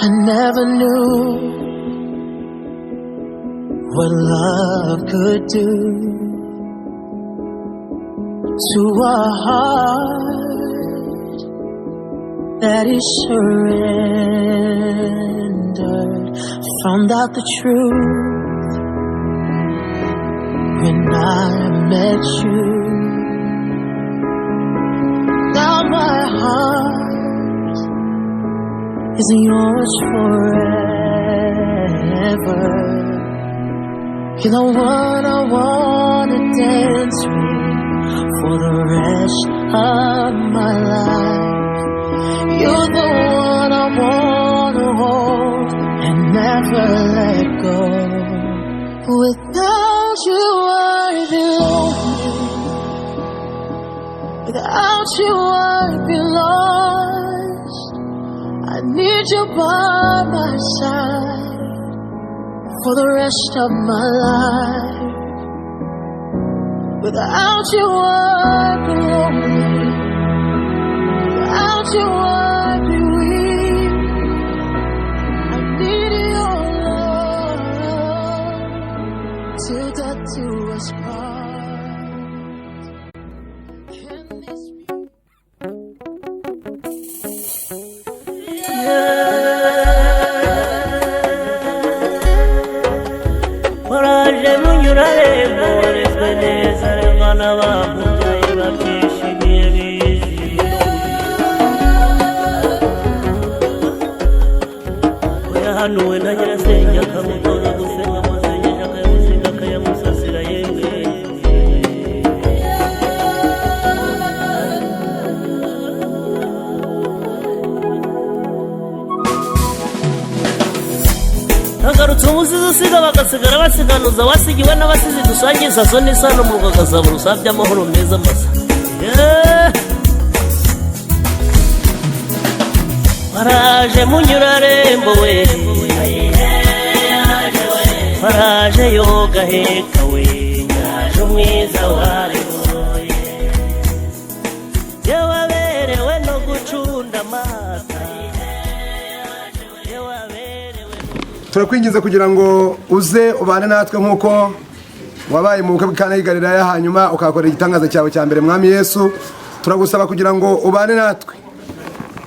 I never knew what love could do to a heart that is surrendered. Found out the truth when I met you. Now my heart is yours forever. You're the one I wanna dance with for the rest of my life. You're the one I wanna hold and never let go. Without you, I'd be lonely. Without you, I'd be lost. I need you by my side for the rest of my life. Without you, I'd be lonely. Without you, I'd be weak. I need your love till death do us part. Can this be? Waraje munyurarembo, warezwe neza, arengana bakubyaye babyishimiye bizihiwe. Yahanuwe na nyirasenge, akamutoza gusenga amasengesho, akayamusiga, akayamusasira yemwe. Hagarutse umusizi usiga bagasigara basiganuza, wasigiwe n'abasizi dusangiye isaso n'isano mu rwagasabo rusabye amahoro meza masa. Yeah. Waraje munyurarembo we, waraje yoga heka we, yaje umwiza wariboye, yewe no gucunda amata, yewe aberewe. Turakwinginze kugira ngo uze ubane natwe nk'uko wabaye mu bukwe bw'i Kana y'i Galilaya, hanyuma ukahakora igitangaza cyawe cya mbere. Mwami Yesu, turagusaba kugira ngo ubane natwe,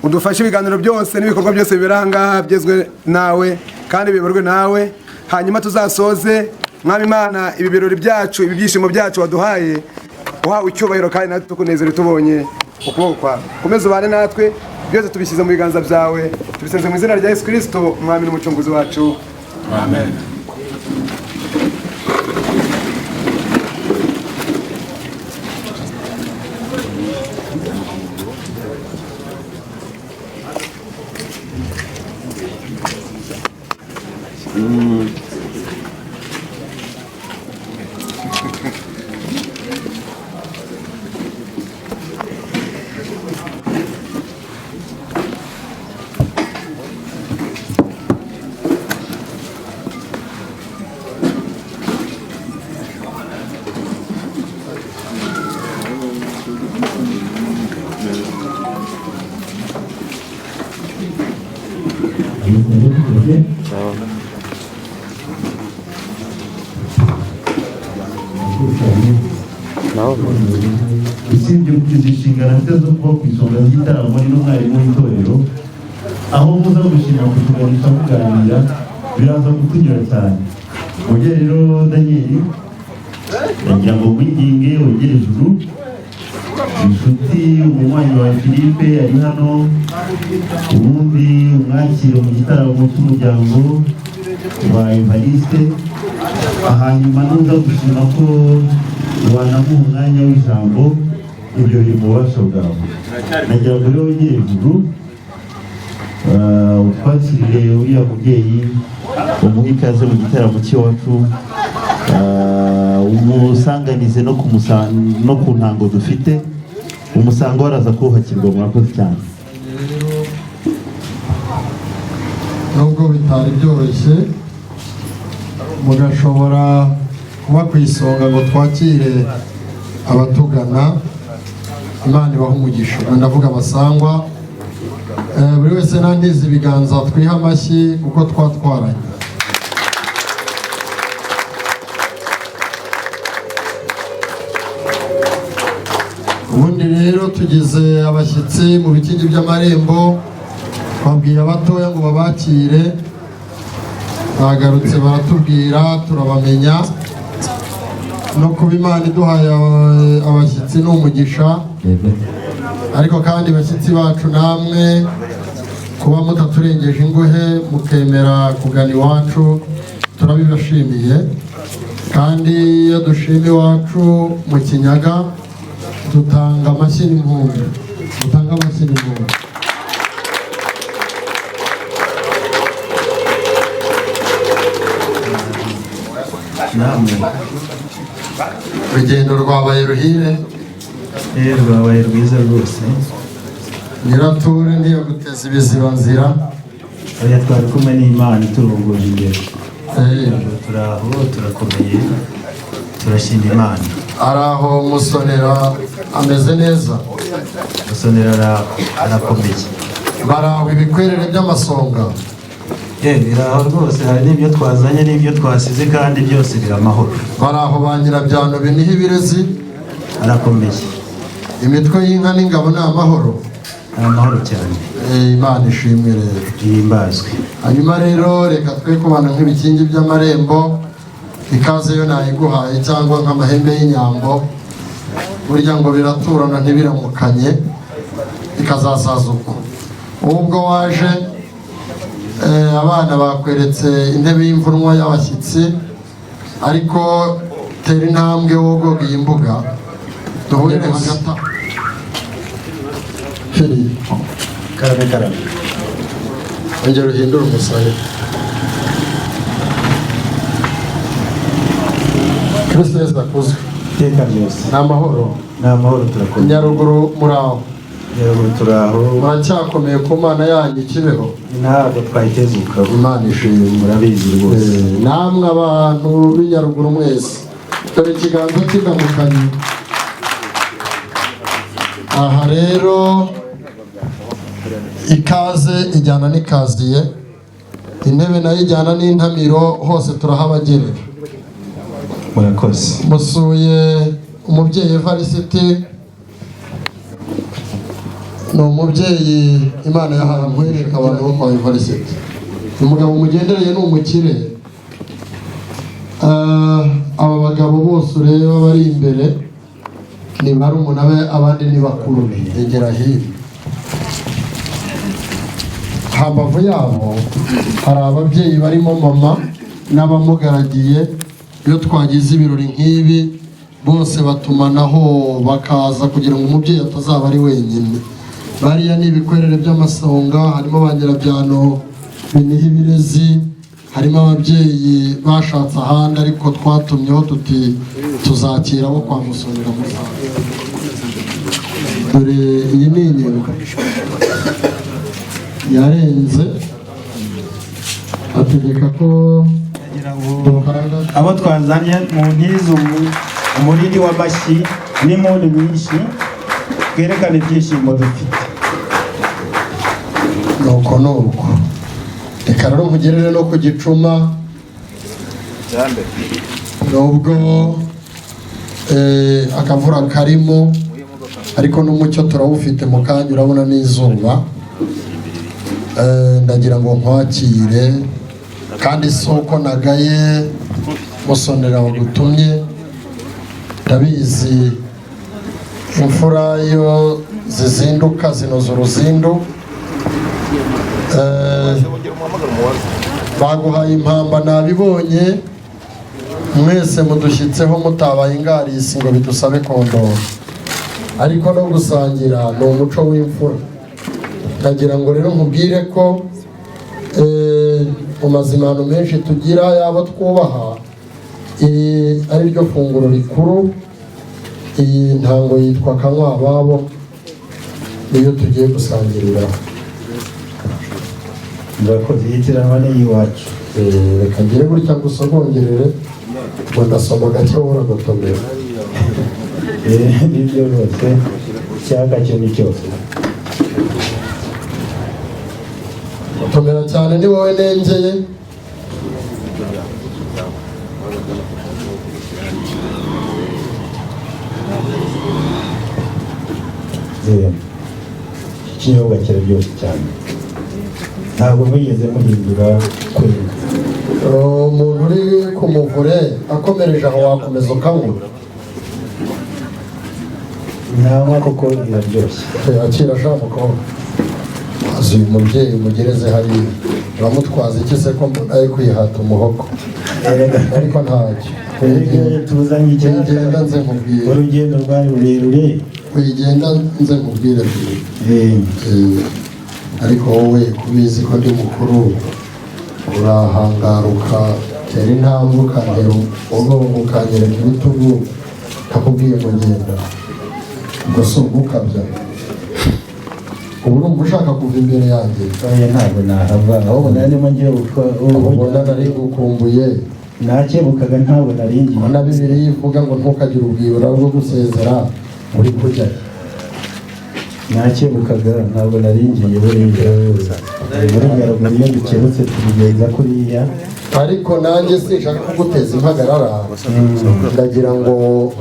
udufashe ibiganiro byose n'ibikorwa byose bibera aha ngaha byezwe nawe kandi biyoborwe nawe, hanyuma tuzasoze, Mwami Imana, ibi birori byacu, ibi byishimo byacu waduhaye, uhawe icyubahiro kandi natwe tukunezerewe tubonye ukuboko kwawe. Komeza ubane natwe, byose tubishyize mu biganza byawe, tubisenze mu izina rya Yesu Kirisito, Umwami n'Umucunguzi wacu, amen. Usibye izi nshingano afite zo kuba ku isonga ry'igitaramo, ni n'umwarimu w'itorero. Aho muza gushima kutuganisha muganira, biraza kutunyura cyane. Mubyeyi rero Daniel, ndagira ngo nkwinginge wegere ijuru. Inshuti, umunywanyi wawe Philippe ari hano, ubundi umwakire mu gitaramo cy'umuryango wa Evariste. Hanyuma nuza gushima ko wanamuha umwanya w'ijambo, ibyo biri mu bubasha bwawe. Nagira ngo rero wegere ijuru, utwakirire uriya mubyeyi, umuhe ikaze mu gitaramo cy'iwacu, umusanganize no ku ntango dufite umusango waraza kuhakirwa. Murakoze cyane. Rero nubwo bitari byoroshye, mugashobora kuba ku isonga ngo twakire abatugana, Imana ibaha umugisha. Ubwo ndavuga abasangwa. Buri wese nantiza ibiganza twiha amashyi kuko twatwaranye. Ubundi rero tugize abashyitsi mu bikingi by'amarembo, twabwiye abatoya ngo babakire, bagarutse baratubwira turabamenya. No kuba Imana iduhaye abashyitsi ni umugisha, ariko kandi bashyitsi bacu namwe kuba mutaturengeje ingohe mukemera kugana iwacu turabibashimiye. Kandi iyo dushima iwacu mu Kinyaga dutanga amashyi n'impundu, dutanga amashyi n'impundu. Namwe. Urugendo rwabaye ruhire. Rwabaye rwiza rwose. Nyirature ntiyaguteza ibiziba nzira. Oya, twari kumwe n'Imana iturongoje imbere. Turaho, turakomeye, turashima Imana. Araho Musonera ameze neza. Musonera arakomeye. Baraho ibikwerere by'amasonga. Biraho rwose, hari n'ibyo twazanye n'ibyo twasize kandi byose biri amahoro. Baraho ba Nyirabyano biniha ibirezi. Arakomeye. Imitwe y'inka n'ingabo ni amahoro. Ni amahoro cyane. Imana ishimwe rero. Ihimbazwe. Hanyuma rero reka twe kubana nk'ibikingi by'amarembo, ikaze yo nayiguhaye cyangwa nk'amahembe y'inyambo, burya ngo biraturana ntibiramukanye, ikazasaza uko. Ubwo waje abana bakweretse intebe y'imvunwa y'abashyitsi, ariko tera intambwe wogoga iyi mbuga duhurire hagati aho. Karame karame. Ongera uhindure umusaya. Kristo Yesu akuzwe. Iteka ryose. Ni amahoro. Ni amahoro, turakomeye. Nyaruguru muraho. Nyaruguru turaho. Muracyakomeye ku Mana yanyu Kibeho. Ntabwo twayitezuka. Imana ishimwe. Murabizi rwose. Namwe abantu b'i Nyaruguru mwese, dore ikiganza cy'indamukanye. Aha rero ikaze ijyana n'ikaziye, intebe nayo ijyana n'intamiro, hose turahabagerera. Murakoze. Musuye umubyeyi Evariste, ni umubyeyi Imana yahaye nkwereka abantu bo kwa Evariste. Umugabo mugendereye ni umukire. Aba bagabo bose ureba bari imbere ni barumuna be, abandi ni bakuru be. Egera hino. Hambavu yabo hari ababyeyi barimo mama n'abamugaragiye. Iyo twagize ibirori nk'ibi bose batumanaho bakaza kugira ngo umubyeyi atazaba ari wenyine. Bariya ni ibikwerere by'amasonga, harimo ba Nyirabyano biniha ibirezi, harimo ababyeyi bashatse ahandi ariko twatumyeho tuti tuzakira abo kwa Musonera muzaza. Dore iyi ni inyuma yarenze ategeka ko abo twazanye mu ntizo umurindi w'amashyi n'impundu nyinshi twerekane ibyishimo dufite. Nuko nuko reka rero nkugerere no ku gicuma, nubwo akavura karimo ariko n'umucyo turawufite mu kanya, urabona n'izuba. Ndagira ngo nkwakire kandi si uko nagaye Musonera wagutumye, ndabizi imfura iyo zizinduka zinoza uruzindu. Baguhaye impamba nabibonye, mwese mudushyitseho mutabaye ingarisi ngo bidusabe kondora, ariko no gusangira ni umuco w'imfura. Ndagira ngo rero nkubwire ko mu mazimano menshi tugira yabo twubaha, iri ari ryo funguro rikuru. Iyi ntango yitwa kanywa ababo, niyo tugiye gusangirira. Murakoze, yitiranwa n'iyiwacu. Reka ngire gutya gusogongerere ngo ndasoma gake wowe uragotomera. Nibyo rwose, icyaka cyo ni cyose. Tomera cyane, ni wowe nengeye. Ikinyobwa kiraryoshye cyane, ntabwo mwigeze muhindura kwenga. Umuntu uri ku muvure akomereje aho, wakomeza ukanywa. Ntanywa kuko iraryoshye. Akira sha mukobwa, azi uyu mubyeyi umugereze hariya. Uramutwaza iki se ko mbona ari kwihata umuhogo? Ariko ntacyo. Tuzanye icyaka. Wigenda nze nkubwire. Urugendo rwari rurerure. Wigenda nze nkubwire. Ariko wowe kubizi ko ndi mukuru, urahangaruka tera intambwe ukantera umugongo, ukanyereka ibitugu, ntakubwiye ngo ngenda, ubwo si ugukabya? Ubu urumva ushaka kuva imbere yanjye? Oya, ntabwo nahava, ahubwo narimo ngiye Ubona nari gukumbuye. Nakebukaga, ntabwo nari ngiye. Na Bibiliya ivuga ngo ntukagire ubwibura bwo gusezera, uri kurya. Nakebukaga, ntabwo nari ngiye. Buriya muri Nyaruguru iyo dukebutse tubigenza kuriya. Ariko nanjye sinshaka kuguteza impagarara, ndagira ngo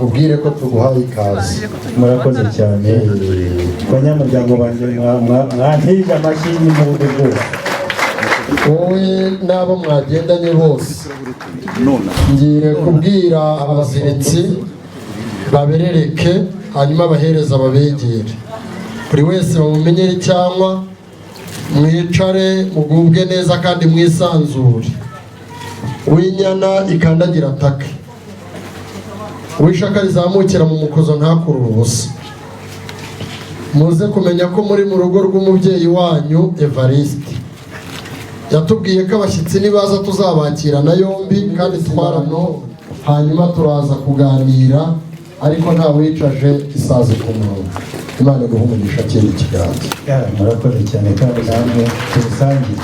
ubwire ko tuguhaye ikaze. Murakoze cyane, banyamuryango banjye, mwantije amashyi y'impundu rwose. Wowe n'abo mwagendanye bose, ngiye kubwira abaziritsi baberereke, hanyuma abahereza babegere, buri wese bamumenyere cyangwa mwicare mugubwe neza kandi mwisanzure. Uw'inyana ikandagira atake, uw'ishaka rizamukira mu mukozo ntakurure ubusa. Muze kumenya ko muri mu rugo rw'umubyeyi wanyu Evariste. Yatubwiye ko abashyitsi nibaza tuzabakirana yombi kandi twarano, hanyuma turaza kuganira, ariko nta wicaje isazi ku munwa. Imana iguhe umugisha, kera ikiganza. Murakoze cyane, kandi namwe tubisangire,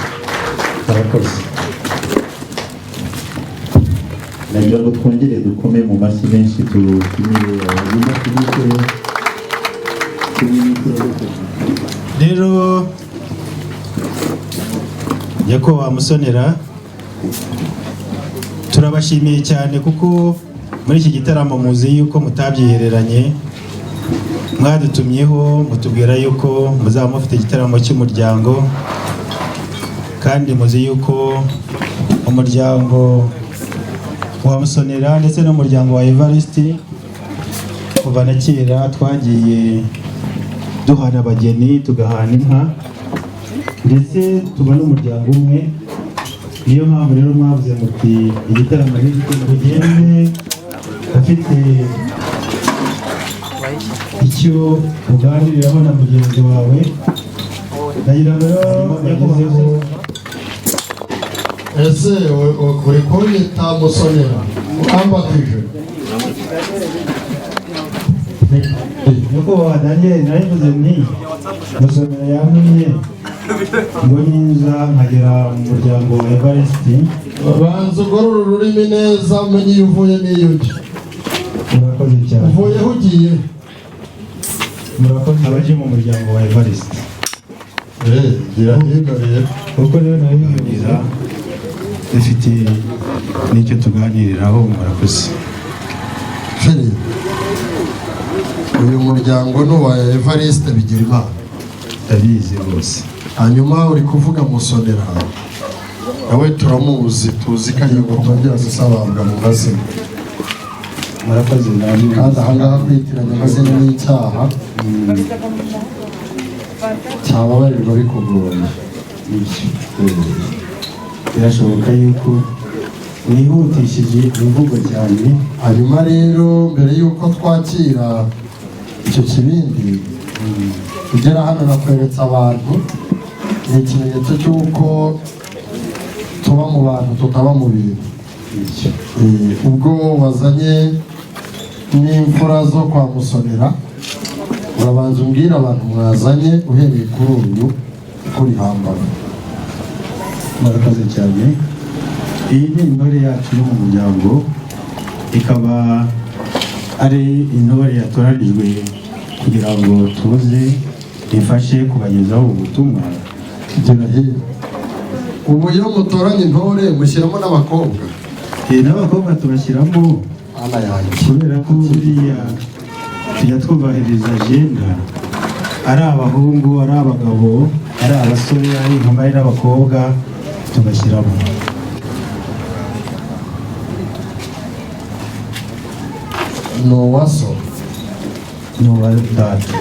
murakoze. Nagira ngo twongere dukome mu mashyi menshi, tutumire Philippe kumwe n'imfura zose. Rero nyakubahwa Musonera, turabashimiye cyane kuko muri iki gitaramo muzi yuko mutabyihereranye, mwadutumyeho mutubwira yuko muzaba mufite igitaramo cy'umuryango, kandi muzi yuko umuryango wa Musonera ndetse n'umuryango wa Evariste kuva na kera twagiye duhana abageni, tugahana inka, ndetse tuba n'umuryango umwe. Niyo mpamvu rero mwavuze muti igitaramo ugende afite icyo uganiriraho na mugenzi wawe. Ndagira ngo rero yagezeho. Ese uri kunyita Musonera ukambatije? Nyakubahwa Daniel, narivuze nti Musonera yantumye ngo ninza nkagera mu muryango wa Evariste. Banza ugorore ururimi neza, umenye iyo uvuye n'iyo ujya. Murakoze cyane. Uvuye aho ugiye? Murakoze. Abaje mu muryango wa Evariste. Gira hino rero. Kuko rero nari dufite n'icyo tuganiriraho, murakoze. Feri, uyu muryango ni uwa Evariste Bigirimana. Ndabizi rwose. Hanyuma uri kuvuga Musonera, nawe turamuzi, tuzi ko agiye twongera gusababwa mu mazina. Murakoze namwe. Kandi ahangaha kwitiranya amazina n'icyaha cyababarirwa bikugoye. Birashoboka yuko wihutishije imvugo cyane. Hanyuma rero mbere y'uko twakira icyo kibindi, ugera hano nakweretse abantu, ni ikimenyetso cy'uko tuba mu bantu tutaba mu bintu. Ubwo wazanye n'imfura zo kwa Musonera, urabanza umbwire abantu mwazanye uhereye kuri uyu kuri hambara. Murakoze cyane. Iyi ni intore yacu yo mu muryango, ikaba ari intore yatoranijwe kugira ngo tuze ifashe kubagezaho ubutumwa. Gira hino. Ubu iyo mutoranya intore mushyiramo n'abakobwa? N'abakobwa tubashyiramo. Ana yanjye! Kubera ko buriya tujya twubahiriza gender, ari abahungu, ari abagabo, ari abasore, ari inkumi, ari n'abakobwa, tubashyiramo. Ni uwaso? Ni uwa data.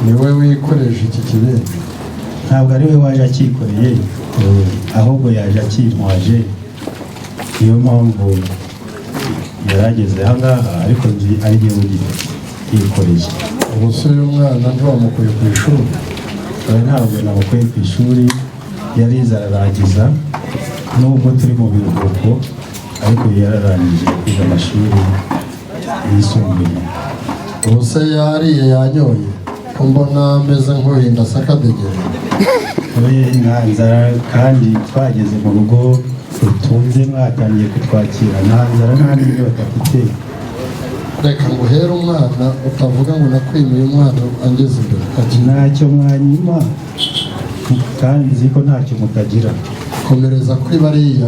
Niwe wikoresha iki kibindi? Ntabwo ari we waje acyikoreye, ahubwo yaje akintwaje. Niyo mpamvu yarageze aha ngaha, ariko nzi ari jye ugifite yikoreye. Ubu se uyu mwana ntiwamukuye ku ishuri? Oya, ntabwo namukuye ku ishuri. Yarize ararangiza, nubwo turi mu biruhuko, ariko yararangije kwiga amashuri yisumbuye. Ubu se yariye, yanyoye, ko mbona ameze nk'uhinda asakadegere? We nta nzara, kandi twageze mu rugo rutunze, mwatangiye kutwakira, nta nzara nta n'inyota afite. Reka nguhere umwana, utavuga ngo nakwimiye umwana angeze imbere. Ntacyo mwanyima, kandi nzi ko ntacyo mutagira. Komereza kuri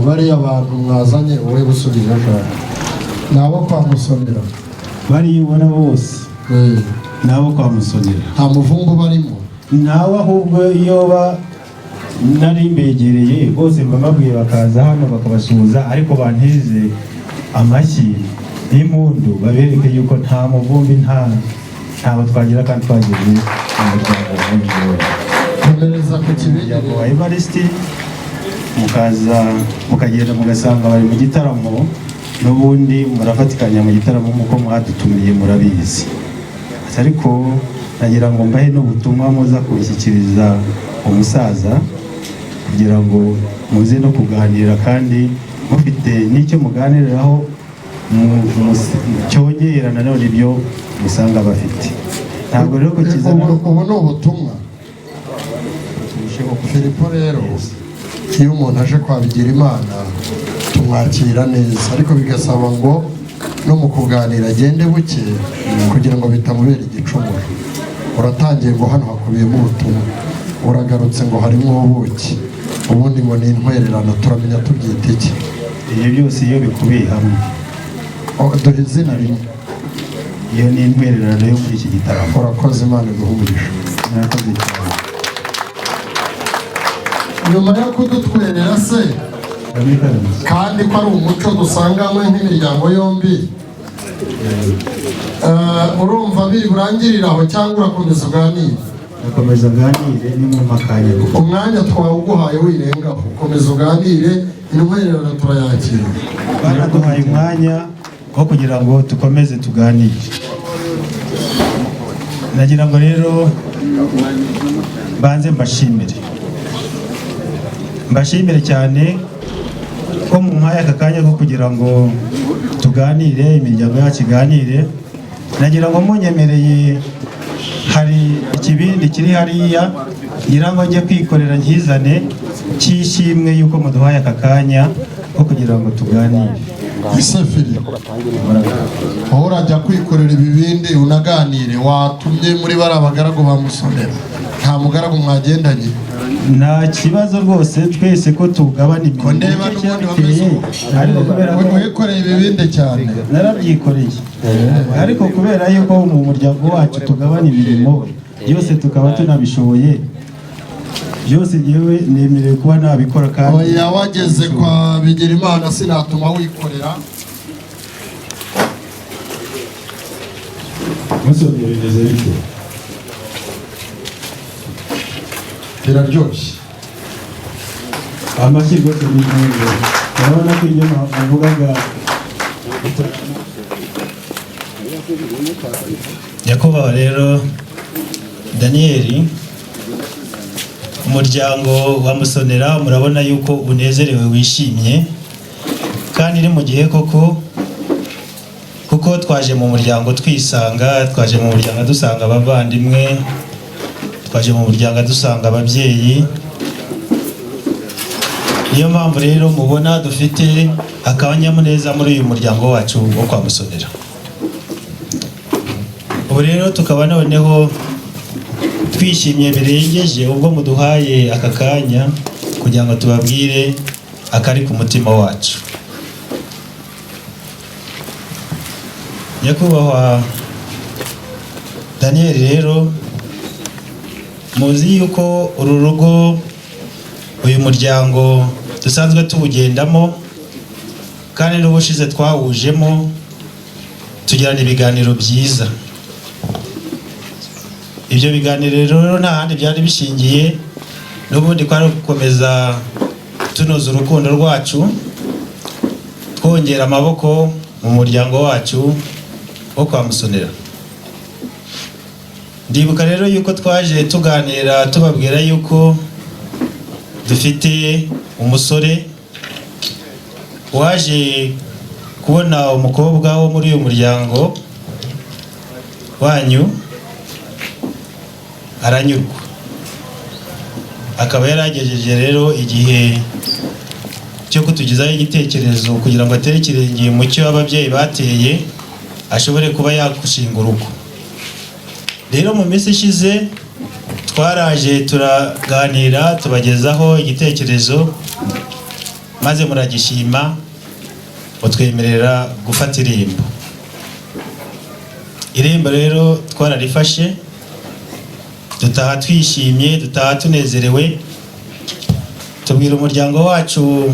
bariya bantu mwazanye, wowe gusubira ashaka ni abo kwa Musonera? Bariya ubona bose ni abo kwa Musonera. Nta muvumbu barimo? Ntawe, ahubwo iyo ba nari mbegereye bose mba mbabwiye bakaza hano bakabasuhuza, ariko bantize amashyi n'impundu, babereke yuko nta muvumbi, ntabo twagira, kandi twageze mu muryango w'uyu. Komereza ku kibindi. Wa Evariste, mukaza mukagenda mugasanga bari mu gitaramo, n'ubundi murafatikanya mu gitaramo nk'uko mwadutumiye, murabizi. Ariko nagira ngo mbahe n'ubutumwa muza kubishyikiriza umusaza, kugira ngo muze no kuganira kandi mufite n'icyo muganiriraho cyongera nanone ibyo musanga bafite. Ntabwo rero kukizana. Ubu ni ubutumwa, Filipo. Rero iyo umuntu aje kwa Bigirimana tumwakira neza, ariko bigasaba ngo no mu kuganira agende buke kugira ngo bitamubera igicumuro. Uratangiye ngo hano hakubiyemo ubutumwa, uragarutse ngo harimo ubuki, ubundi ngo ni intwererano. Turamenya tubyita iki? Ibyo byose iyo bikubiye hamwe. Dore izina rimwe. Iyo ni intwererano yo muri iki gitaramo. Urakoze, Imana iguhe umugisha. Murakoze cyane. Nyuma yo kudutwerera se, kandi ko ari umuco dusanganywe nk'imiryango yombi, urumva biri burangirire aho cyangwa urakomeza uganire? Urakomeza uganire ni mu makanya. Umwanya twawuguhaye, wirengaho, komeza uganire, intwererano turayakira. Baraduhaye umwanya wo kugira ngo dukomeze tuganire. Nagira ngo rero mbanze mbashimire cyane ko mumpaye aka kanya ko kugira ngo tuganire, imiryango yacu iganire. Nagira ngo munyemereye, hari ikibindi kiri hariya, ngira ngo njye kwikorera nkizane, cy'ishimwe yuko muduhaye aka kanya ko kugira ngo tuganire. Ese Fili, wowe urajya kwikorera ibibindi unaganire, watumye muri bariya bagaragu ba Musonera? Nta mugaragu mwagendanye? Nta kibazo rwose, twese ko tugabana imirimo. Ndeba n'ubundi wameze Ariko kubera ko wikoreye ibibindi cyane. Narabyikoreye, ariko kubera yuko mu muryango wacu tugabana imirimo byose, tukaba tunabishoboye byose, yewe nemerewe kuba nabikora kandi. Oya, wageze kwa Bigirimana sinatuma wikorera. Musonera, bimeze bite? Biraryoshye. Amashyi rwose ni meza, urabona ko ibyo navugaga. Nyakubahwa rero Daniyeli, umuryango wa Musonera murabona yuko unezerewe, wishimye, kandi ni mu gihe koko, kuko twaje mu muryango twisanga, twaje mu muryango dusanga abavandimwe, twaje mu muryango dusanga ababyeyi. Niyo mpamvu rero mubona dufite akanyamuneza muri uyu muryango wacu wo kwa Musonera. Ubu rero tukaba noneho Twishimye birengeje ubwo muduhaye aka kanya kugira ngo tubabwire akari ku mutima wacu. Nyakubahwa Daniel, rero muzi yuko uru rugo, uyu muryango dusanzwe tuwugendamo, kandi n'ubushize twawujemo tugirana ibiganiro byiza. Ibyo biganiro rero nta handi byari bishingiye, n'ubundi kwari gukomeza tunoza urukundo rwacu, twongera amaboko mu muryango wacu wo kwa Musonera. Ndibuka rero yuko twaje tuganira, tubabwira yuko dufite umusore waje kubona umukobwa wo muri uyu muryango wanyu aranyurwa, akaba yaragejeje rero igihe cyo kutugezaho igitekerezo kugira ngo atere ikirenge mu cyo ababyeyi bateye, ashobore kuba yakushinga urugo. Rero mu minsi ishize twaraje turaganira, tubagezaho igitekerezo, maze muragishima, mutwemerera gufata irembo. Irembo rero twararifashe, dutaha twishimye, dutaha tunezerewe, tubwira umuryango wacu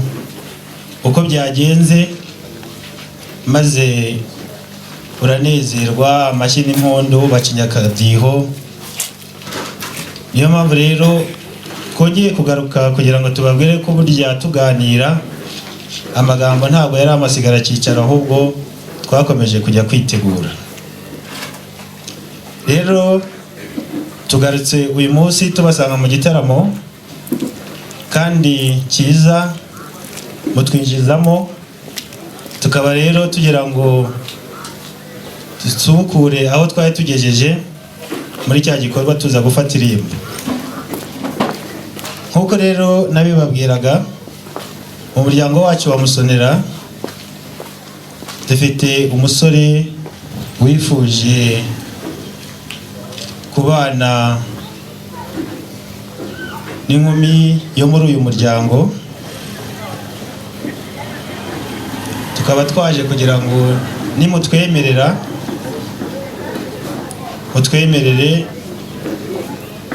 uko byagenze, maze uranezerwa, amashyi n'impundu, bacinya akadiho. Niyo mpamvu rero twongeye kugaruka kugira ngo tubabwire ko burya tuganira amagambo ntabwo yari amasigara cyicaro, ahubwo twakomeje kujya kwitegura. Rero tugarutse uyu munsi tubasanga mu gitaramo kandi cyiza mutwinjizamo, tukaba rero tugira ngo dusubukure aho twari tugejeje muri cya gikorwa tuza gufata irembo. Nk'uko rero nabibabwiraga, mu muryango wacu wa Musonera dufite umusore wifuje kubana n'inkumi yo muri uyu muryango, tukaba twaje kugira ngo nimutwemerera mutwemerere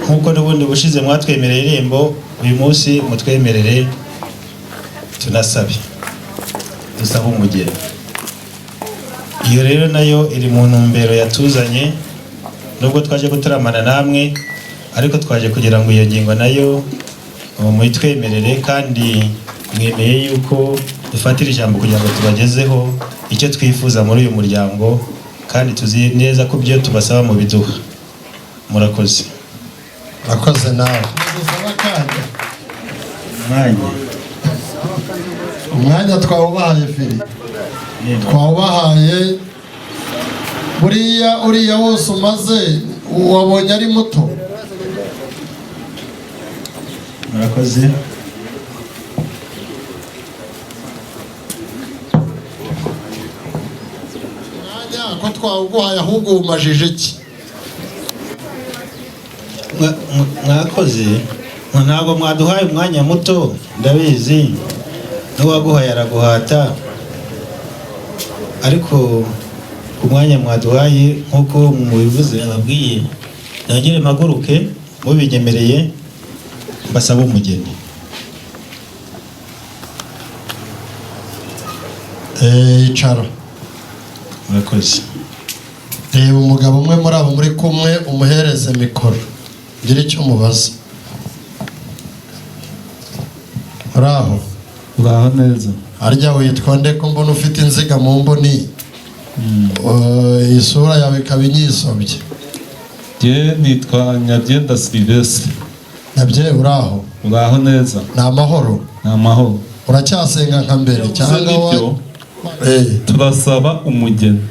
nk'uko n'ubundi bushize mwatwemereye irembo, uyu munsi mutwemerere tunasabe, dusabe umugeni. Iyo rero nayo iri mu ntumbero yatuzanye, nubwo twaje gutaramana namwe, ariko twaje kugira ngo iyo ngingo nayo muyitwemerere, kandi mwemeye yuko dufatira ijambo kugira ngo tubagezeho icyo twifuza muri uyu muryango, kandi tuzi neza ko ibyo tubasaba mu biduha. Murakoze. Murakoze nawe. Umwanya twawubahaye Fili, twawubahaye. Buriya uriya wose umaze wabonye ari muto. Murakoze. Ko twawuguhaye ahubwo wumajije iki? Mwakoze, ntabwo mwaduhaye umwanya muto, ndabizi n'uwaguhaye araguhata, ariko ku mwanya mwaduhaye nk'uko mubivuze ababwiye, nongere mpaguruke mubinyemereye mbasaba umugeni. Icara. Murakoze. Reba umugabo umwe muri abo muri kumwe, umuhereze mikoro ngire icyo mubaza. Uraho? Uraho neza. Harya witwa nde ko mbona ufite inziga mu mboni, isura yawe ikaba inyisobye? Jye nitwa Nyabyenda Sylvestre. Nyabye, uraho? Uraho neza. Ni amahoro? Ni amahoro. Uracyasenga nka mbere cyangwa? Turasaba umugeni.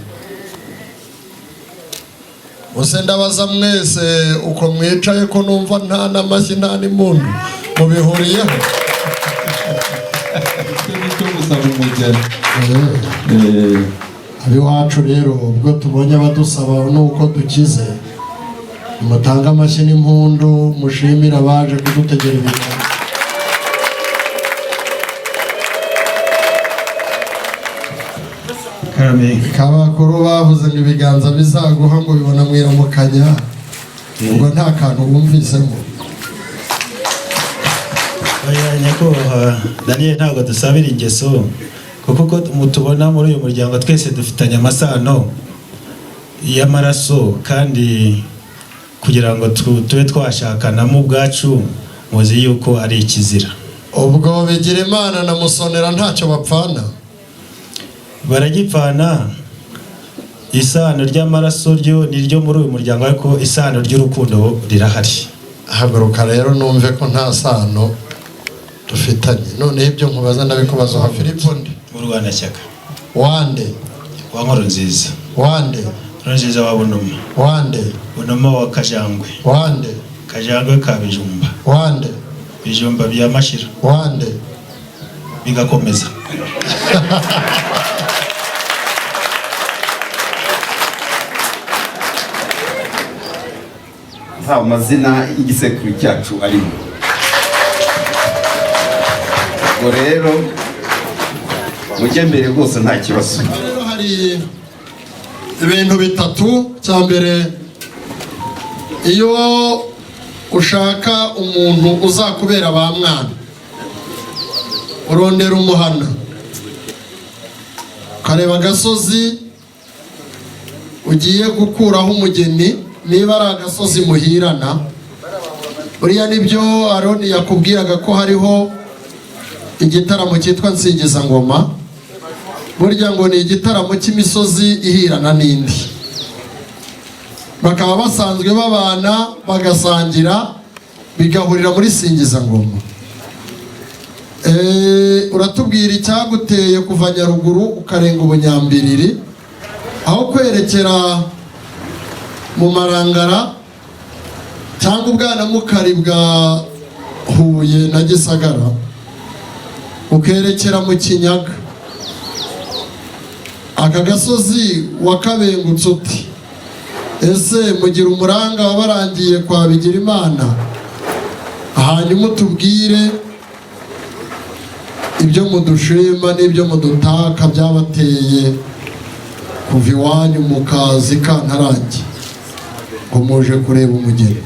Use ndabaza mwese uko mwicaye ko numva nta n'amashyi nta n'impundu mubihuriyeho? Icyo gusaba umugeni. Abiwacu rero ubwo tubonye abadusaba nuko dukize, Mutange amashyi n'impundu, mushimire abaje kudutegera ibiganza. Kabakuru bavuze ngo ibiganza bizaguha ngo bibona mwiramukanya, ubwo nta kantu wumvisemo. Oya nyakubahwa Daniel, ntabwo dusabira ingeso, kuko uko mutubona muri uyu muryango twese dufitanye amasano y'amaraso, kandi kugira ngo tube twashakanamo ubwacu muzi yuko ari ikizira. Ubwo Bigirimana na Musonera ntacyo bapfana? Baragipfana. Isano ry'amaraso ryo ni ryo muri uyu muryango, ariko isano ry'urukundo rirahari. Haguruka rero numve ko nta sano dufitanye. Noneho ibyo nkubaza ndabikubaza uha Filipo nde? Mu Rwandashyaka. Wande? Wa Nkurunziza. Wande? Nkurunziza wa Bunuma. Wande? Bunuma wa Kajangwe. Wande? Kajangwe ka Bijumba. Wande? Bijumba bya Mashira. Wande? Bigakomeza. Nta mazina y'igisekuru cyacu arimo. Ubwo rero mujye mbere rwose, nta kibazo. Rero hari ibintu bitatu. Cya mbere, iyo ushaka umuntu uzakubera ba mwana, urondera umuhana, ukareba agasozi ugiye gukuraho umugeni, niba ari agasozi muhirana. Buriya nibyo Aroni yakubwiraga ko hariho igitaramo cyitwa Nsingizangoma. Burya ngo ni igitaramo cy'imisozi ihirana n'indi, bakaba basanzwe babana bagasangira, bigahurira muri Singizangoma. Uratubwira icyaguteye kuva Nyaruguru ukarenga Ubunyambiriri, aho kwerekera mu Marangara cyangwa Ubwanamukari bwa Huye na Gisagara, ukerekera mu Kinyaga. Aka gasozi wakabengutse uti? Ese mugira umuranga wabarangiye kwa Bigirimana? Hanyuma utubwire ibyo mudushima n'ibyo mudutaka byabateye kuva iwanyu mu kazi kantarange ngo muje kureba umugeni.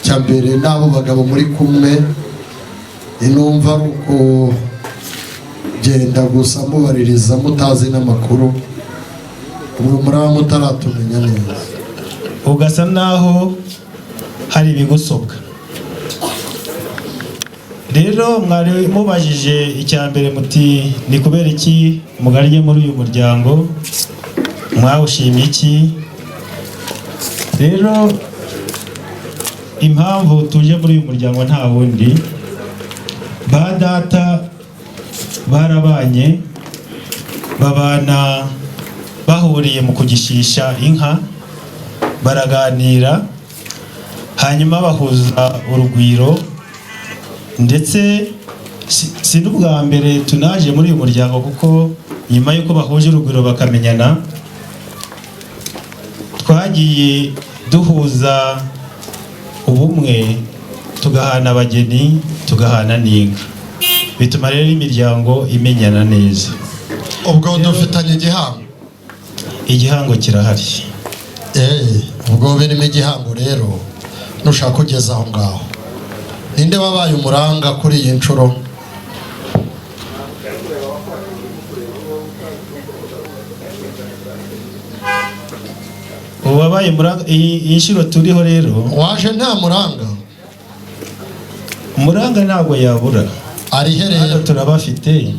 Cya mbere, n'abo bagabo muri kumwe, inumva ari uko genda gusa mubaririza mutazi n'amakuru, ubwo muraba mutaratumenya neza. Ugasa naho hari ibigusobwa. Rero mwari mubajije icya mbere muti ni kubera iki mugarye muri uyu muryango, mwawushimye iki? Rero impamvu tuje muri uyu muryango nta wundi, ba data barabanye, babana bahuriye mu kugishisha inka, baraganira, hanyuma bahuza urugwiro. Ndetse si n'ubwa mbere tunaje muri uyu muryango, kuko nyuma y'uko bahuje urugwiro bakamenyana, twagiye duhuza ubumwe, tugahana abageni, tugahana n'inka, bituma rero imiryango imenyana neza. Ubwo dufitanye igihango? Igihango kirahari. Ubwo birimo igihango rero, nushaka kugeza aho ngaho. Ninde wabaye umuranga kuri iyi nshuro? Uwabaye muranga iyi nshuro turiho rero, waje nta muranga. Umuranga ntabwo yabura. Ari he rero? Turabafite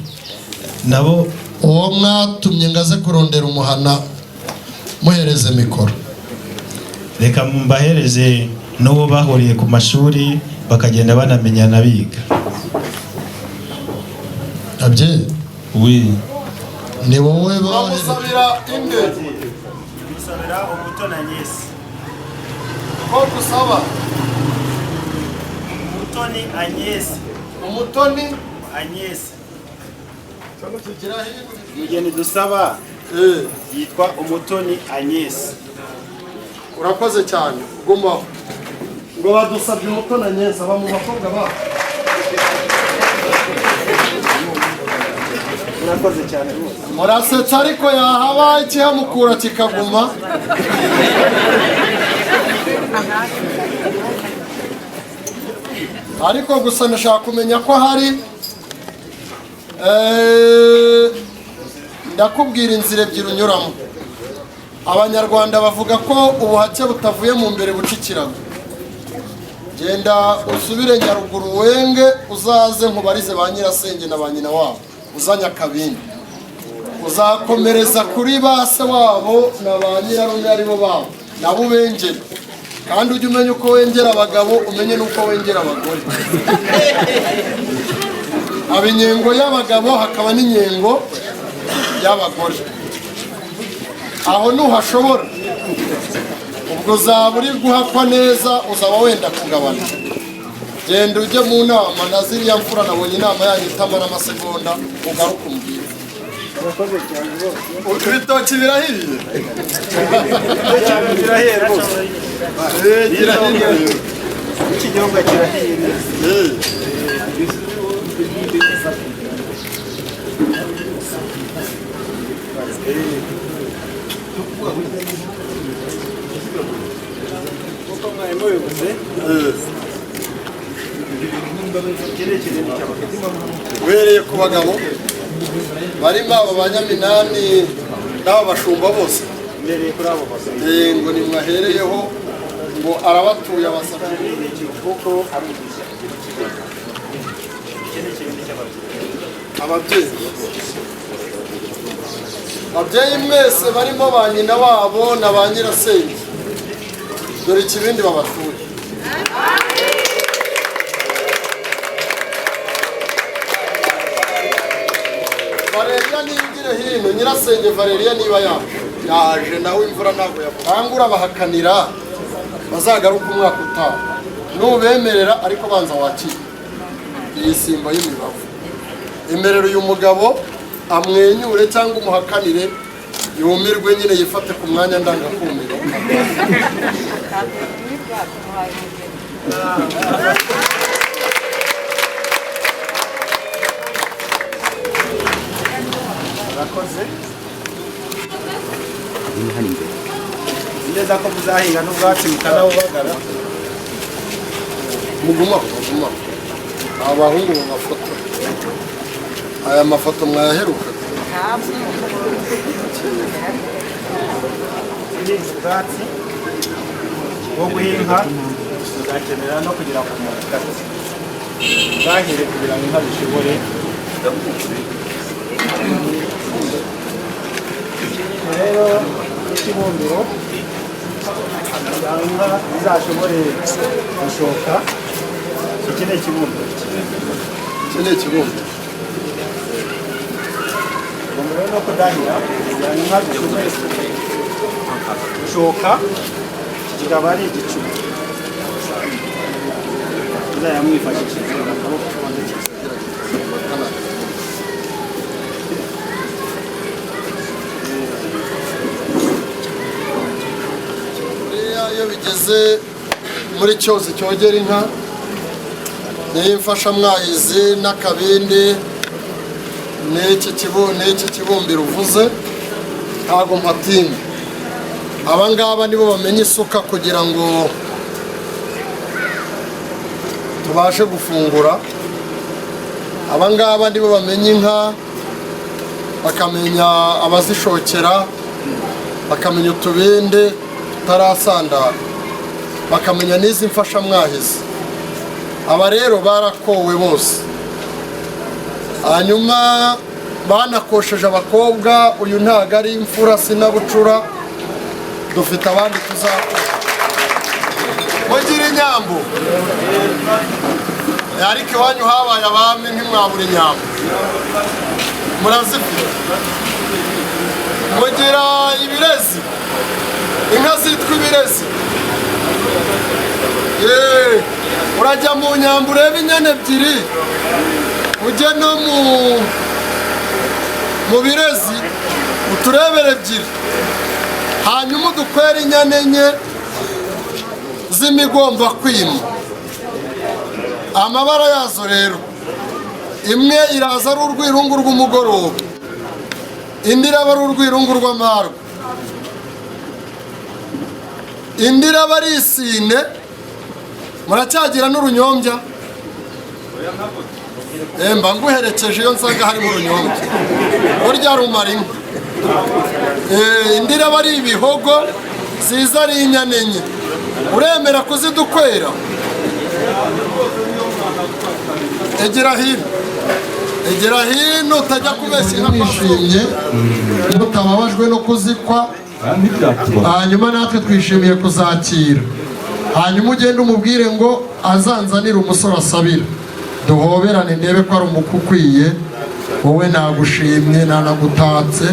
nabo. Uwo mwatumye ngaze kurondera umuhana, muhereze mikoro. Reka mbahereze n'uwo bahuriye ku mashuri, bakagenda banamenyana biga. Abye? Oui. Ni wowe bamusabira inde? Musabira Umutoni Agnes. Ko gusaba? Umutoni Agnes. Umutoni Agnes. Umugeni dusaba yitwa Umutoni Agnes. Urakoze cyane, gumaho. Ngo badusabye Umutoni Agnès, aba mu bakobwa babo. Murakoze cyane rwose. Murasetsa, ariko yahaba ikihamukura kikaguma. Ariko gusa ndashaka kumenya ko hari, ndakubwira inzira ebyiri unyuramo. Abanyarwanda bavuga ko ubuhake butavuye mu mbere buca ikirago. Genda usubire Nyaruguru wenge, uzaze nkubarize ba nyirasenge na ba nyina wabo, uzanye akabindi. Uzakomereza kuri ba se wabo na ba nyirarume aribo babo, nabo ubengere. Kandi ujye umenya uko wengera abagabo, umenye n'uko wengera abagore. Haba inyengo y'abagabo, hakaba n'inyengo y'abagore. Aho nuhashobora, ubwo uzaba uri guhakwa neza, uzaba wenda kugabana. Genda ujye mu nama na ziriya mfura, nabonye inama yanyu itamara amasegonda, ugaruke umbwire. Ibitoki birahiye. Birahiye rwose. Birahiye. Ikinyobwa kirahiye neza. Kuko mwarimu bivuze, uhereye ku bagabo barimo aba banyaminani n'aba bashumba bose, mbereye kuri abo bagabo. Ngo nimwahereyeho, ngo arabatuye abasabye. Kuko ababyeyi, ababyeyi mwese barimo ba nyina wabo na ba nyirasenge, dore ikibindi babatuye. Valeria niyigire hino, nyirasenge Valeria niba yaje nawe, imvura ntabwo yakangura, bahakanira bazagaruka umwaka utaha nubemerera, ariko banza wakire iyi simba y'imibavu. Emerera uyu mugabo amwenyure cyangwa umuhakanire yumirwe nyine, yifate ku mwanya ndangakumiro. Murakoze. Neza ko muzahinga n'ubwatsi mukanabubagara. Mugumaho, mugumaho. Aba bahungu mu mafoto, aya mafoto mwayaherukaga? Guhinga ubwatsi bwo guhinga muzakenera no kugira ngo mubukate bwahere, kugira ngo inka zishobore. Rero n'ikibumbiro kugira ngo inka zizashobore gushoka. Iki ni ikibumbiro. Iki ni ikibumbiro. Ubwo rero no kudahira kugira ngo inka zishobore gushoka, iki kikaba ari igicuba muzayamwifashishije mu kaboko kabanza. Buriya iyo bigeze muri cyose cyogera inka, niyo imfashamwahizi n'akabindi n'iki n'iki kibumbiro uvuze, ntabwo mpatinda. Aba ngaba nibo bamenya isuka kugira ngo tubashe gufungura. Aba ngaba nibo bamenya inka, bakamenya abazishokera, bakamenya utubindi tutarasandara, bakamenya n'izi mfashamwahizi. Aba rero barakowe bose, hanyuma banakosheje abakobwa. Uyu ntago ari imfura, sinabucura, dufite abandi tuzakora. Mugira inyambo, ariko iwanyu habaye abami ntimwabura inyambo, murazifite. Mugira ibirezi, inka zitwa ibirezi. Urajya mu nyambo urebe inyana ebyiri, ujye no mu birezi uturebere ebyiri, hanyuma udukwere inyana enye. z'imigomba kwima. Amabara yazo rero, imwe iraza ari urwirungu rw'umugoroba, indi iraba ari urwirungu rw'amarwa, indi iraba ari isine. Muracyagira n'urunyombya? Mba nguherekeje iyo nsanga harimo urunyombya, burya rumara inka. Indi iraba ari ibihogo, ziza ari inyana enye. Uremera kuzidukwera? Egera hino, egera hino, utajya kubeshya inka. Mwishimye mutababajwe no kuzikwa, hanyuma natwe twishimiye kuzakira. Hanyuma ugende umubwire ngo azanzanire umusore asabira, duhoberane ndebe ko ari umukwe ukwiye. Wowe nagushimye, nanagutatse,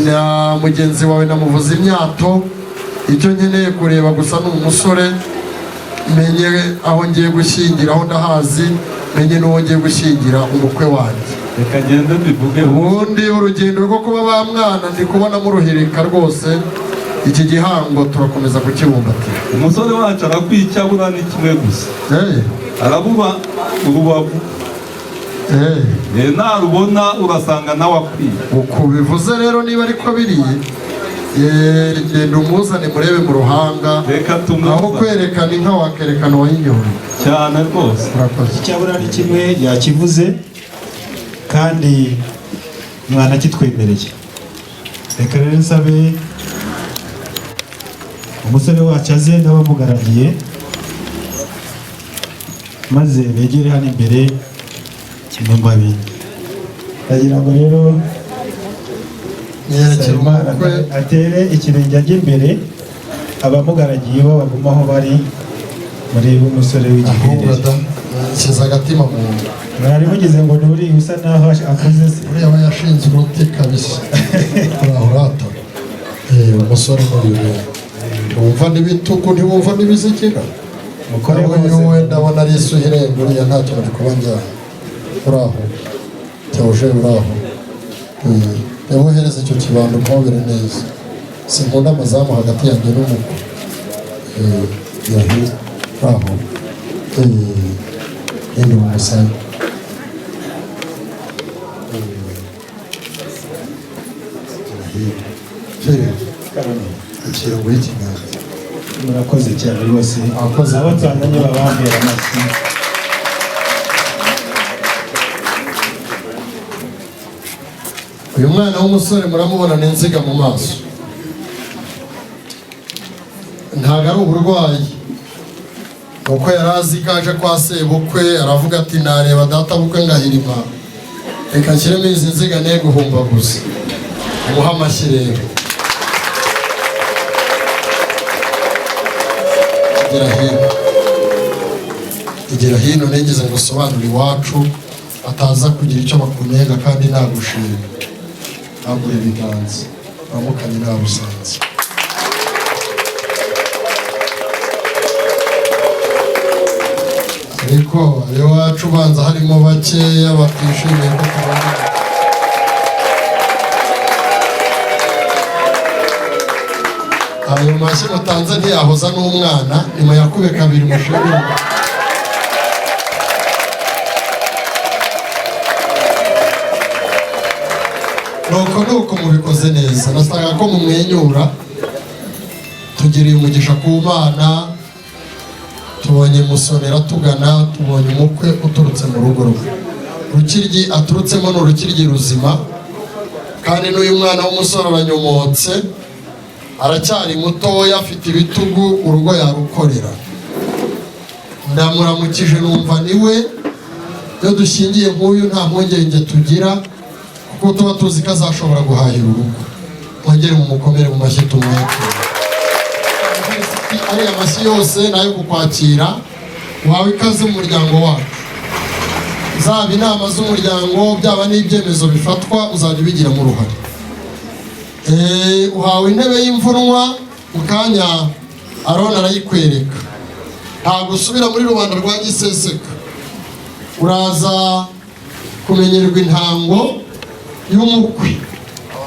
na mugenzi wawe namuvuza imyato. Icyo nkeneye kureba gusa ni umusore, menye aho ngiye gushyingira, aho ndahazi, menye n'uwo ngiye gushyingira umukwe wanjye. Reka ngende mbivuge. Ubundi urugendo rwo kuba ba mwana ndi kubona muruhirika rwose. Iki gihango turakomeza kukibumbatira. Umusore wacu arakwiye, icyo abura ni kimwe gusa, arabura urubavu. Narubona urasanga nawe akwiye. Uko bivuze rero, niba ariko biri, genda umuzane murebe mu ruhanga. Reka tumuzane. Aho kwerekana inka wakerekana uwayinyoye. Cyane rwose. Urakoze. Icyabura ni kimwe yakivuze kandi mwanakitwemereye. Reka rero nsabe umusore wacu aze n'abamugaragiye, maze begere hano imbere mu mbabi. Ndagira ngo rero Yerekera umukwe. atere ikirenge ajya imbere, abamugaragiye bo baguma aho bari murebe umusore w'igiherere. Nshyize agatima mu nda. Mwari mugize ngo ni uriya usa naho akuze se? Uriya we yashinze uruti kabisa. Uraho urata. Umusore muri uyu wumva n'ibitugu ntiwumva n'ibizigira. Mukore Nawe hose. Uyu we ndabona ari isuha irenga uriya, ntacyo bari kuba njyana. Uraho Theogene, uraho. Yabohereza icyo kibando mpobere neza. Sinkunda amazamu hagati yanjye n'umukwe. Yahi, uraho. Yenda umusaya. Ikirungo y'ikiganza. Murakoze cyane rwose. Abakozi. Abo twamenye babambera amashyi. Uyu mwana w'umusore muramubona ni inziga mu maso, ntabwo ari uburwayi, kuko yari azi ko aje kwa sebukwe, aravuga ati nareba data bukwe ngahirima, reka nshyiremo izi nziga ne guhumbaguza. Umuhe amashyi rero. Igera hino, igera hino, nigeze ngo usobanure iwacu bataza kugira icyo bakunenga kandi nagushima. Nagura ibiganza uramukanye nabusanze. Ariko iwacu ubanza harimo bakeya batishimiye ko tubona. Ayo mashyi mutanze ntiyahoza n'umwana, nimuyakube kabiri mushimire. Nuko nuko mubikoze neza, nasanga ko mumwenyura. Tugiriye umugisha ku Mana, tubonye musonera tugana, tubonye umukwe uturutse mu rugo rwe. Rukiryi aturutsemo ni urukiryi ruzima, kandi n'uyu mwana w'umusore aranyomotse, aracyari mutoya, afite ibitugu, urugo yarukorera. Ndamuramukije numva niwe. Iyo dushyingiye nk'uyu nta mpungenge tugira, kuko tuba tuzi ko azashobora guhahira urugo. Mwongere mumukomere mu mashyi tumwakire. Ariya mashyi yose ni ayo kukwakira, wawe ikaze mu muryango wacu. Zaba inama z'umuryango, byaba n'ibyemezo bifatwa, uzajya ubigiramo uruhare. Uhawe intebe y'imvunwa, mu kanya Aroni arayikwereka. Ntabwo usubira muri rubanda rwa giseseka, uraza kumenyerwa intango y'umukwe,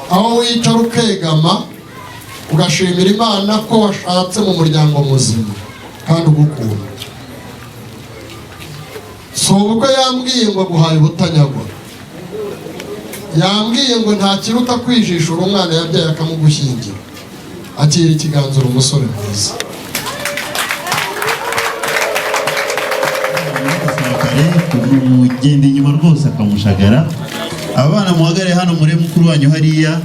aho wicara ukegama ugashimira Imana ko washatse mu muryango muzima. Kandi ugukunda. Si ubwo yambwiye ngo aguhaye ubutanyagwa, yambwiye ngo nta kiruta kwijishura umwana yabyaye akamugushyingira. Akira ikiganza, uri umusore mwiza. Kumugenda inyuma rwose akamushagara. Abana muhagare hano muri mukuru wanyu hariya,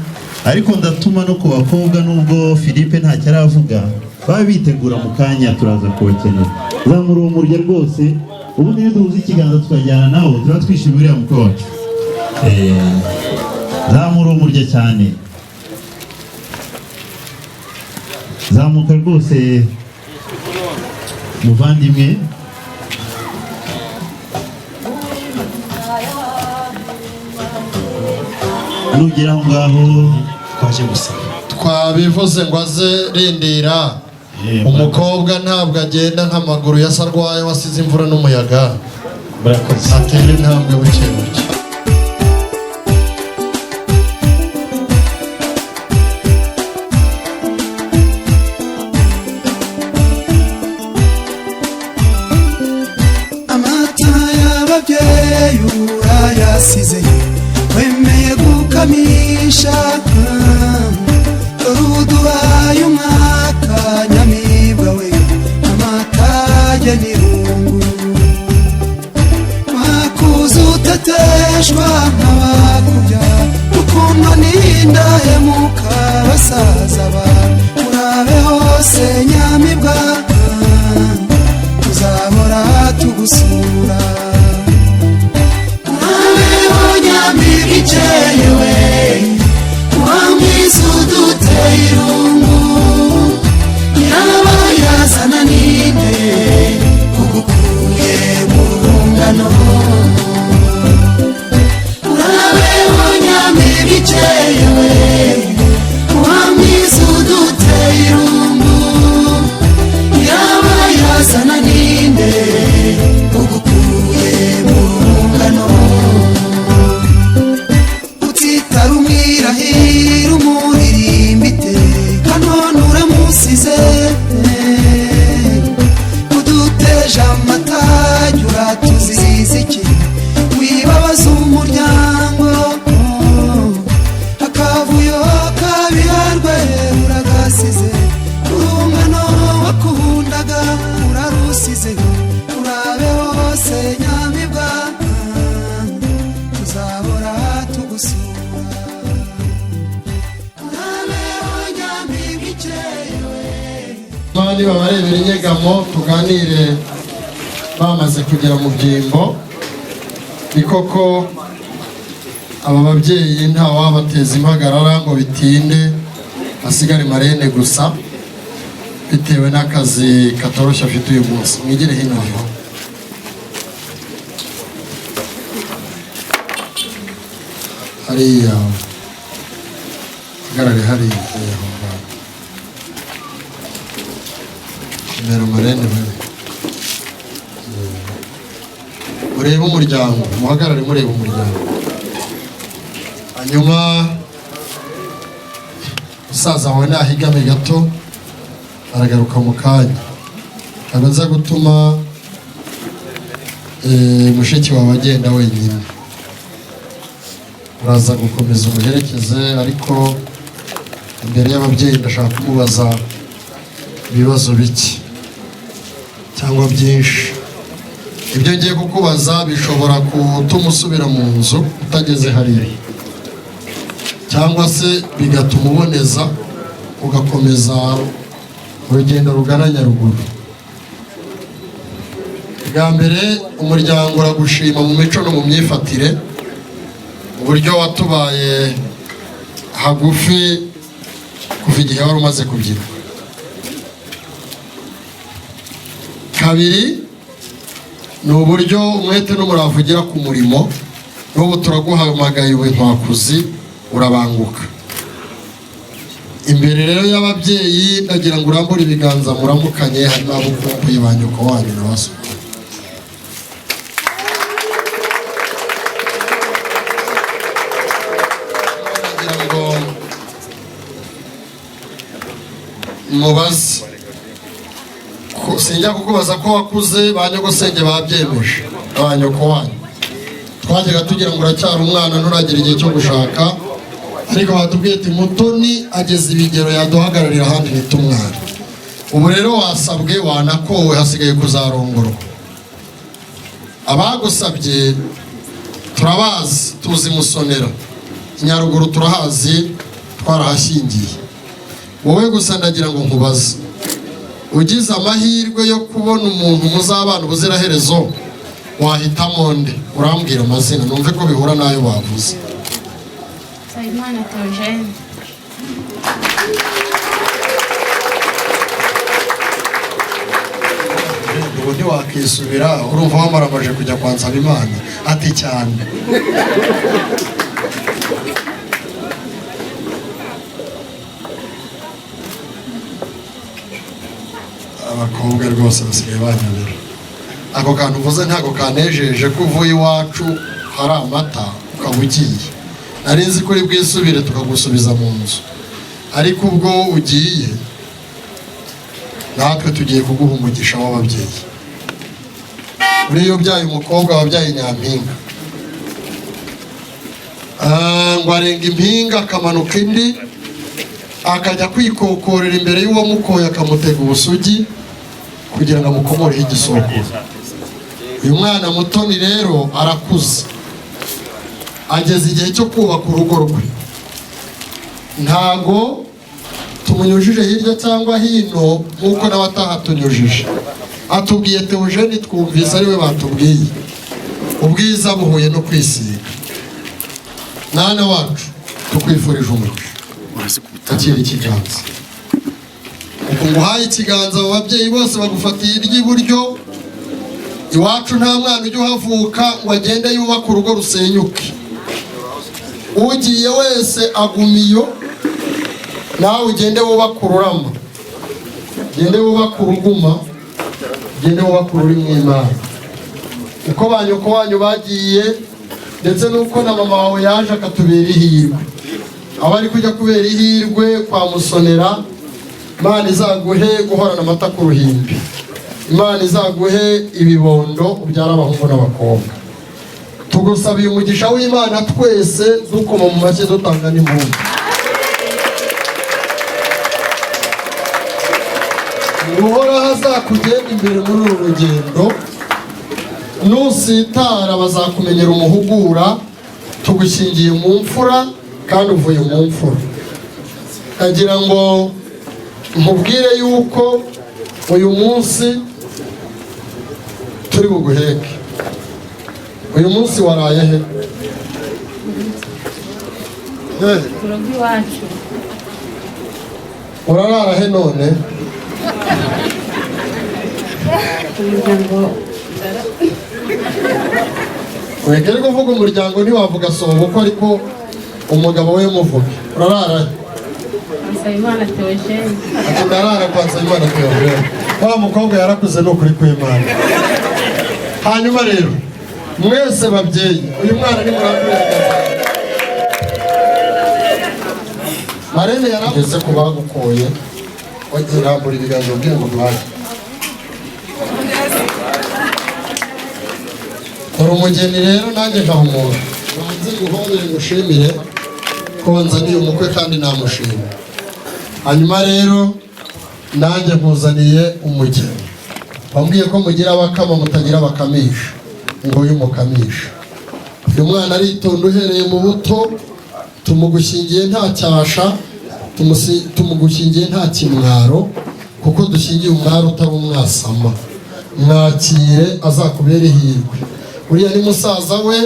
ariko ndatuma no ku bakobwa, nubwo Philippe ntacyo aravuga, babe bitegura mu kanya turaza kubakenera. Zamura uwo murya rwose, ubundi iyo duhuza ikiganza tukajyana nawo tuba twishimiye uriya mukwe wacu. Zamura uwo murya cyane, zamuka rwose muvandimwe. Nugera aho ngaho twaje gusaba. Twabivuze ngo aze rindira. Umukobwa ntabwo agenda nk'amaguru ya sarwaye wasize imvura n'umuyaga, atera intambwe buke buke. Amata y'ababyeyi urayasize, wemeye gukamisha. Dore uduhaye umwaka, nyamibwa we, amatage n'irungu. Wakuze uteteshwa nk'abakubya, ukundwa n'indahemuka basaza ba urabe hose nyamibwa, tuzahora tugusura. Urabeho nyamibwa ikeye we, wamwiza uduteye irungu. Nyirabayazana ninde ugukuye mu rungano? Urabeho nyamibwa ikeye we, wamwiza uduteye irungu. Nyirabayazana ninde ugukuye mu rungano? Utitara umwirahira umuririmba iteka, none uramusize. Uduteje amatage uratuziza iki? Wibabaza umuryango, akavuyo kabiharwe uragasize. Urungano wakundaga urarusize. Urabe hose nyamibwa, tuzahora tugusura. Urabeho nyamibwa ikeye we. Abandi babarebera inyegamo tuganire bamaze kugera mu byimbo. Ni koko aba babyeyi nta wabateza impagarara ngo bitinde, hasigare marene gusa bitewe n'akazi katoroshye afite uyu munsi. Mwigire hino aho. Hariya hagarare, hariya aho ngaho. Imbere marene bane murebe umuryango, muhagarare murebe umuryango. Hanyuma musaza wawe nahigame gato, aragaruka mu kanya. Ntabwo nza gutuma mushiki wawe agenda wenyine, uraza gukomeza umuherekeze, ariko imbere y'ababyeyi ndashaka kumubaza ibibazo bike cyangwa byinshi. Ibyo ngiye kukubaza bishobora gutuma usubira mu nzu utageze hariya, cyangwa se bigatuma uboneza ugakomeza urugendo rugana Nyaruguru. Bwa mbere, umuryango uragushima mu mico no mu myifatire, uburyo watubaye hagufi kuva igihe wari umaze kubyiruka. Kabiri, ni uburyo umwete n'umurava ugira ku murimo. N'ubu turaguhamagaye ubu inkwakuzi urabanguka. Imbere rero y'ababyeyi ndagira ngo urambure ibiganza muramukanye, harimo abo ukumbuye ba nyoko wanyu na ba soko. Ndagira ngo mubaze Sinjya kukubaza ko wakuze, ba nyogosenge babyemeje, ba nyoko wanyu. Twajyaga tugira ngo uracyari umwana, nturagera igihe cyo gushaka, ariko batubwiye ati Mutoni ageze ibigero yaduhagararira ahandi ntitumware. Ubu rero wasabwe, wanakowe, hasigaye kuzarongorwa. Abagusabye turabazi, tuzi Musonera, Nyaruguru turahazi, twarahashyingiye. Wowe gusa ndagira ngo nkubaze, ugize amahirwe yo kubona umuntu muzabana ubuziraherezo, wahitamo nde? Urambwira amazina numve ko bihura n'ayo bavuze. Nsabimana Theogene. Ubu ntiwakisubira, urumva wamaramaje kujya kwa Nsabimana ati cyane. Abakobwa rwose basigaye banyobera. Ako kantu uvuze ntabwo kanejeje, ko uvuye iwacu hari amata ukaba ugiye. Nari nzi ko uri bwisubire tukagusubiza mu nzu, ariko ubwo ugiye natwe tugiye kuguha umugisha w'ababyeyi. Buriya ubyaye umukobwa wabyaye nyampinga, ngo arenga impinga akamanuka indi, akajya kwikokorera imbere y'uwamukoye, akamutega ubusugi kugira ngo amukomoreho igisokoro. Uyu mwana Mutoni rero arakuze, ageze igihe cyo kubaka urugo rwe. Ntago tumunyujije hirya cyangwa hino nk'uko n'abatahatunyujije. Atubwiye Theogene, twumvise ariwe batubwiye. Ubwiza buhuye no kwisiga. Mwana wacu, tukwifurije umugisha. Akira ikiganza. Uku nguhaye ikiganza, abo babyeyi bose bagufatiye iry'iburyo. Iwacu nta mwana ujya uhavuka ngo agende yubake urugo rusenyuke. Ugiye wese aguma iyo, nawe ugende wubake ururama, ugende wubake uruguma, ugende wubake ururimi Imana. Uko ba nyoko wanyu bagiye, ndetse n'uko na mama wawe yaje akatubera ihirwe, aba ari kujya kubera ihirwe kwa Musonera. Imana izaguhe guhorana amata ku ruhimbi, Imana izaguhe ibibondo ubyara abahungu n'abakobwa. Tugusabiye umugisha w'Imana twese, dukoma mu mashyi, dutanga n'impundu. Uhoraho azakugenda imbere muri uru rugendo, nusitara bazakumenyera umuhugura. Tugushyingiye mu mfura kandi uvuye mu mfura. Ndagira ngo nkubwire yuko uyu munsi turi buguheke. Uyu munsi waraye he? Urugo iwacu. Urarara he none? Umuryango. Wegere kuvuga umuryango, ntiwavuga sobukwe, ariko umugabo we muvuge. Urarara he? Nsabimana Theogene. Ati ndarara kwa Nsabimana Theogene. Wa mukobwa yarakuze ni ukuri kw'Imana. Hanyuma rero mwese babyeyi, uyu mwana ni murambire. Marene yarageze ku bagukoye, wagiye rambura ibiganza ubwira ngo duhaye. Uri umugeni rero nanjye nkahumura. Banze nguhobere ngushimire ko wanzaniye umukwe kandi namushima. Hanyuma rero nanjye nkuzaniye umugeni. Wambwiye ko mugira abakama mutagira abakamisha, ngo uyu mukamisha. Uyu mwana aritonda uhereye mu buto, tumugushyingiye nta cyasha, tumugushyingiye nta kimwaro, kuko dushyingiye umwari utari umwasama. Mwakire azakubere ihirwe. Uriya ni musaza we,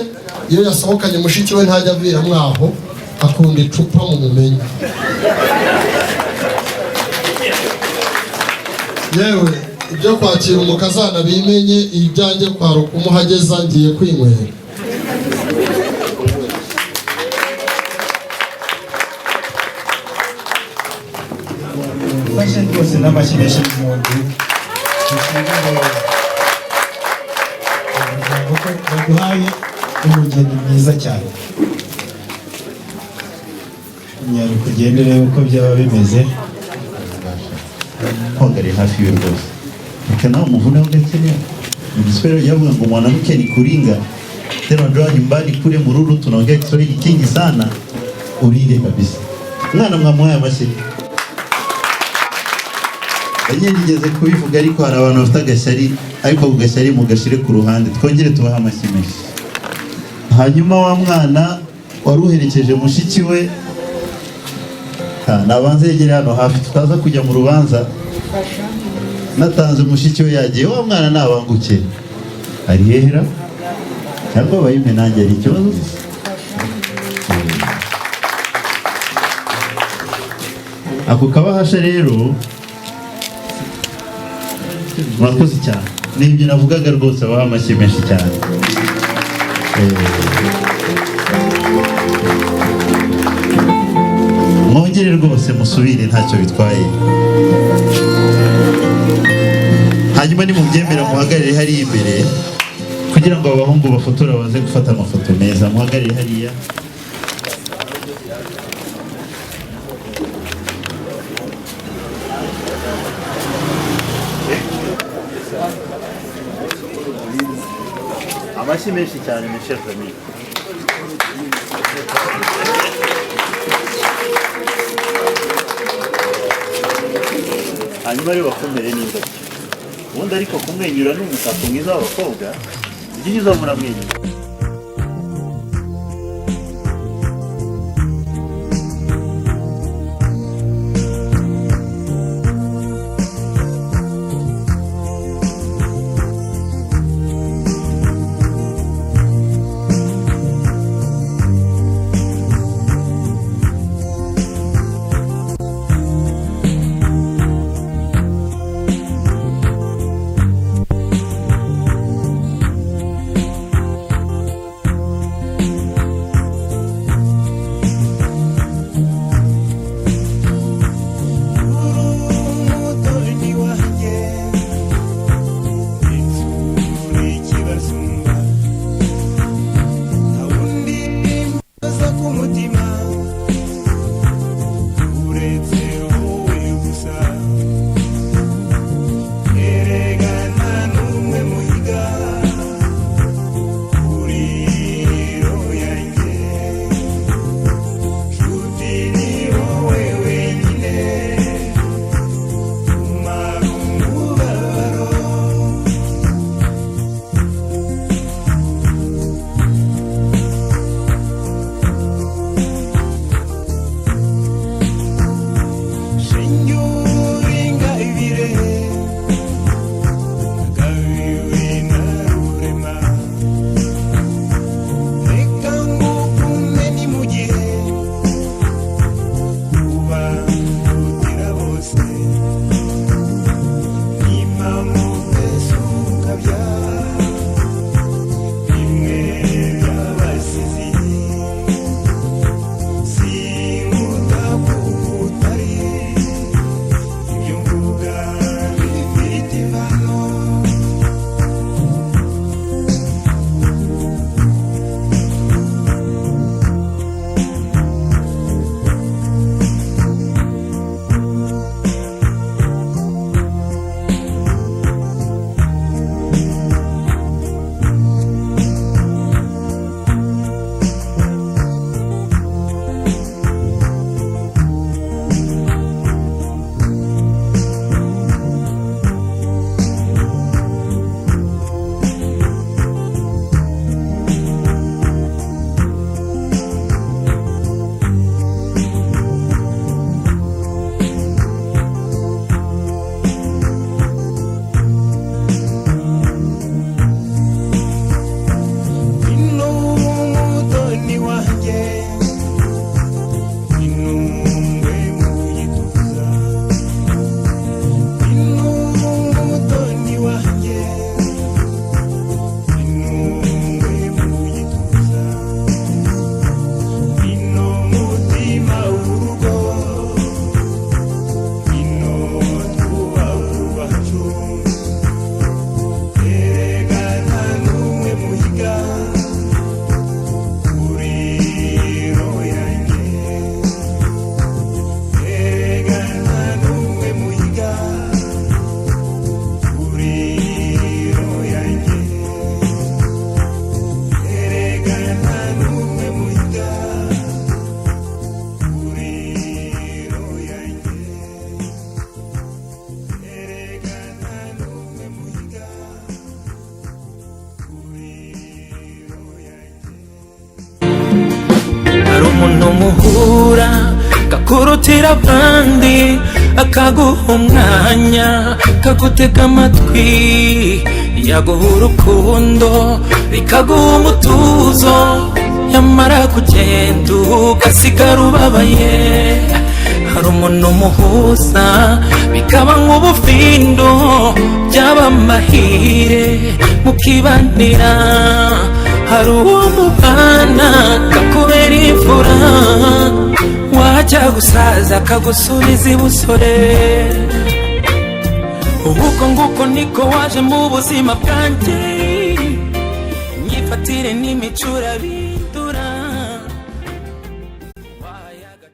iyo yasohokanye mushiki we ntajya avira mwaho, akunda icupa mu mumenyi. Yewe ibyo kwakira umukazana bimenye, ibyanjye kwari ukumuhageza ngiye kwinywera. Mfashe rwose n'amashyi menshi y'impundu. Baduhaye umugeni mwiza cyane. Nyaruka ugende urebe uko byaba bimeze. Mpangariye hafi yiwe rwose. Reka nawe umuvuneho gakeya. Mu Kiswahili yavuga ngo mwanamke ni kuringa. Tena unajua nyumbani kule Mururu tunaongea Kiswahili kingi sana, uringe kabisa. Mwana mwamuhaye amashyi. Enye nigeze kubivuga, ariko hari abantu bafite agashyari, ariko ako gashyari mugashire ku ruhande, twongere tubahe amashyi menshi. Hanyuma wa mwana wari uherekeje mushiki we nabanze yegere hano hafi, tutaza kujya mu rubanza natanze mushiki we yagiye. Wa mwana nabanguke ari hehera cyangwa bayime, nanjye ari ikibazo. Ako kabahasha rero, murakoze cyane, ni ibyo navugaga rwose, abaha amashyi menshi cyane. Mwongere rwose musubire, ntacyo bitwaye. Hanyuma nimubyemera muhagarare hariya imbere kugira ngo abahungu bafotora baze gufata amafoto meza. Muhagarare hariya. Amashyi menshi cyane, mes chers amis. Hanyuma rero bakomere n'indabyo. Ubundi ariko kumwenyura ni umutako mwiza w'abakobwa, ujye unyuza muramwenyura. abandi, akaguha umwanya, akagutega amatwi, yaguha urukundo bikaguha umutuzo, yamara kugenda ugasigara ubabaye. Hari umuntu umuhuza bikaba nk'ubufindo, byaba amahire mukibanira. Hari uwo mubana akakubera imfura, wajya gusaza akagusubiza ibusore. Uko nguko niko waje mu buzima bwanjye, imyifatire n'imico urabindura.